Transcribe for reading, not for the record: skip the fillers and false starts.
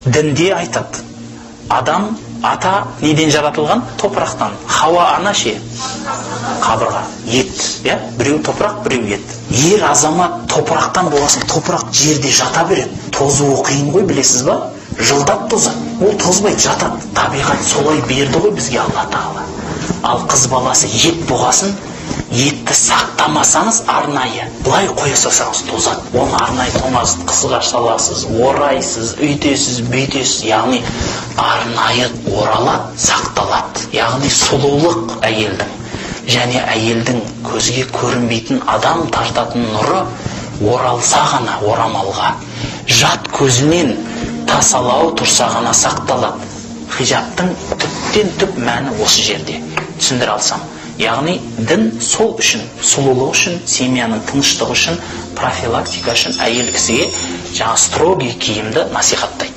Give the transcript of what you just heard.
Дінде айтады, Адам ата неден жаратылған? Топырақтан. Хауа ана ше? Қабырға, ет, иә. Біреу топырақ, біреу ет. Ер азамат топырақтан болғасын, топырақ жерде жата береді, тозуы қиын ғой, білесіз ба? Жылдап тозады, ол тозбайды, жатады. Табиғат солай берді ғой бізге Алла Тағала. Ал қыз баласы ет болғасын, етті сақтамасаңыз, арнайы былай қоя салсаңыз, тозады. Оны арнайы тоңазытқышқа саласыз, орайсыз, үйтесіз, бүйтесіз, яғни арнайы оралады, сақталады. Яғни сұлулық әйелдің және әйелдің көзге көрінбейтін, адам тартатын нұры оралса ғана, орамалға, жат көзінен тасалау тұрса ғана сақталады. Хижабтың түптен түп мәні осы жерде, түсіндіре алсам. Яғни дін сол үшін, сұлулық үшін, семьяның тыныштығы үшін, профилактика үшін әйел кісіге жаңа строгий киімді насихаттайды.